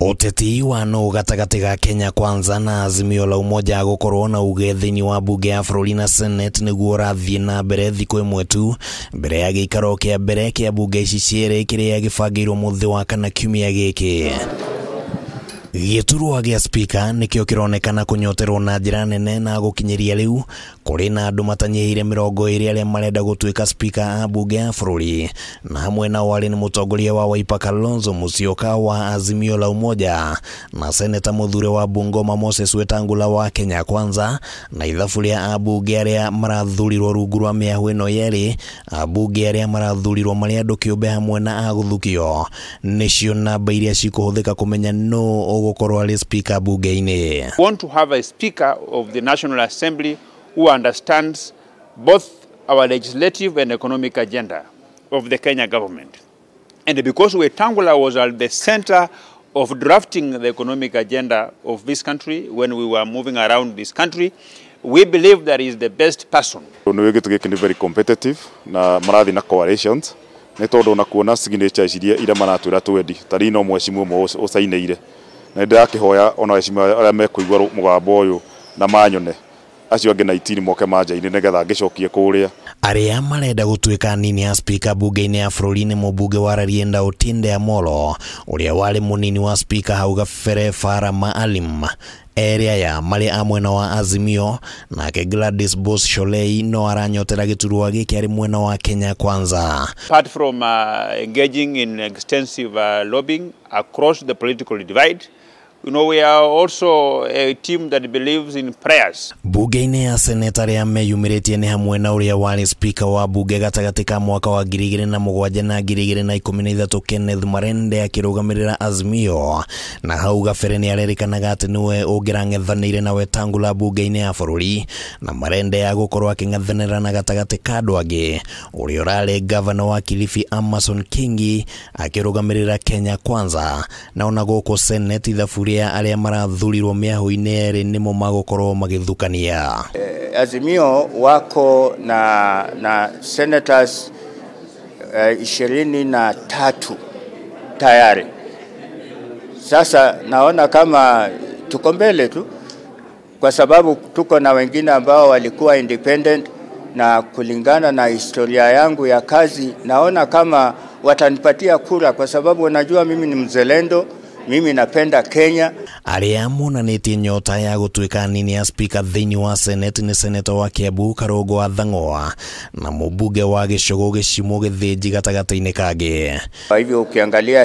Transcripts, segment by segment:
Ũteti wa nũ gatagatĩ ga Kenya Kwanza na Azimio la Umoja gũkorwo na uge thĩinĩ wa bunge ya bũrũri na Senate nĩguo ũrathiĩ na mbere thikũ ĩmwe tu mbere ya gĩikaro kĩa mbere kĩa bunge ici cierĩ kĩrĩa gĩbangĩirwo mũthĩ wa kana kiumia gĩkĩ. Gĩturwa gĩa spika nĩkĩo kĩronekana kũnyoterwo na njĩra nene na gũkinyĩria rĩu kũrĩ na andũ matanyihĩire 20 arĩa marenda gũtuĩka spika a bunge ya bũrũri, na hamwe nao arĩ nĩ mũtongoria wa Wiper Kalonzo Musyoka wa Azimio la Umoja na seneta mũthure wa Bungoma Moses Wetangula wa Kenya Kwanza, na ithabu rĩa ambunge arĩa marathurirwo rungu rwa mĩahũ ĩno yerĩ, ambunge arĩa marathurirwo marĩ andũ kĩũmbe hamwe na agũthukio nĩcio namba iria cikũhũthĩka kũmenya nũ ũgũkorwo arĩ spika bunge-inĩ. We want to have a speaker of the National Assembly who understands both our legislative and economic agenda of the Kenya government. And because Wetangula was at the center of drafting the economic agenda of this country when we were moving around this country, we believe that he is the best person. Nĩ very competitive na marathi na coalitions nĩ tondũ na kuona signatures iria ira maratwĩra twendi tari no mheshimiwa ũmwe ũcainĩire na ndĩrakĩhoya ona heshima arĩa mekũigua mũgambo ũyũ na manyone acio angĩ 19 moke manja-inĩ nĩgetha ngĩcokie kũrĩa. Arĩa marenda gũtuĩka nini ya spika bunge-inĩ ya bũrũri nĩ mũmbunge wa Rarienda Otiende Amollo ũrĩa warĩ mũnini wa spika hau gabere Farah Maalim. Erĩ aya marĩ a mwena wa Azimio, nake Gladys Boss Sholei no aranyotera gĩturwa gĩkĩ arĩ mwena wa Kenya Kwanza. Apart from engaging in extensive lobbying across the political divide, you know, we are also a team that believes in prayers. Bunge-inĩ ya Senate arĩa meyumĩrĩtie nĩ hamwe na ũrĩa warĩ spika wa bunge gatagatĩ ka mwaka wa 2007 na 2013 Kenneth Marende akĩrũgamĩrĩra Azimio, na hau gabere nĩ arerĩkanaga atĩ nĩwe ũngĩrang'ethanĩire na Wetangula bunge-inĩ ya bũrũri, na Marende agũkorwo akĩng'ethanĩra na gatagatĩ ka andũ angĩ ũrĩa ũrarĩ gavana wa Kilifi Amason Kingi akĩrũgamĩrĩra Kenya Kwanza. Na ona gũkũ Senate ithabu rĩa arĩa marathurirwo mĩahũ-inĩ erĩ nĩmo magũkorwo magĩthukania. Azimio wako na senators 23 tayari. Sasa naona kama tuko mbele tu kwa sababu tuko na wengine ambao walikuwa independent, na kulingana na historia yangu ya kazi naona kama watanipatia kura kwa sababu wanajua mimi ni mzalendo. Mimi napenda Kenya. Arĩa monanĩtie nyota ya gũtuĩka nini ya spika thĩinĩ wa Senate nĩ seneta wa Kiambu Karũngũ wa Thang'wa na mũmbunge wa Gĩcũgũ Gĩcimũ Gĩthĩnji gatagatĩ-inĩ kangĩ. Kwa hivyo ukiangalia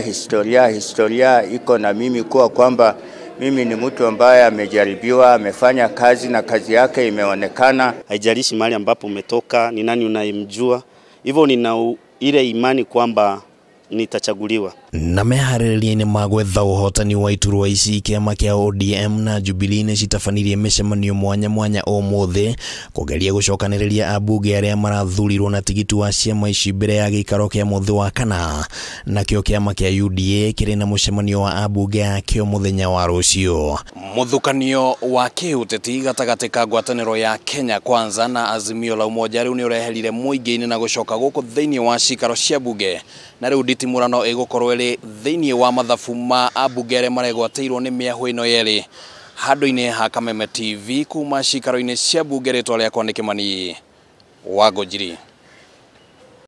historia iko na mimi kuwa kwamba mimi ni mtu ambaye amejaribiwa, amefanya kazi na kazi yake imeonekana. Haijalishi mahali ambapo umetoka, ni nani unayemjua. Hivyo nina ile imani kwamba nitachaguliwa. Na meharĩrĩria-inĩ ma gwetha ũhotani wa iturwa ici, kĩama kĩa ODM na Jubilee nĩ citabanirie mĩcemanio mwanya mwanya ũmũthĩ kũgeria gũcokanĩrĩria ambunge arĩa marathurirwo na tigiti wa ciama ici mbere ya gĩikaro kĩa mũthĩ wa kana. Nakĩo kĩama kĩa UDA kĩrĩ na mũcemanio wa ambunge akĩo mũthenya wa rũciũ. Mũthukanio wa kĩũteti gatagatĩ ka ngwatanĩro ya Kenya Kwanza na Azimio la Umoja rĩu nĩ ũreherire mũingĩ-inĩ na gũcoka gũkũ thĩinĩ wa cikaro cia bunge, na rĩu nditimũrano ĩgũkorwo ĩrĩ thĩinĩ wa mathabu ma ambunge arĩa maregwatĩirwo nĩ mĩahũ ĩno yerĩ. Handũ-inĩ ha Kameme TV kuma cikaro-inĩ cia bunge, rĩtwa rĩakwa nĩ Kĩmani wa Ngũnjiri.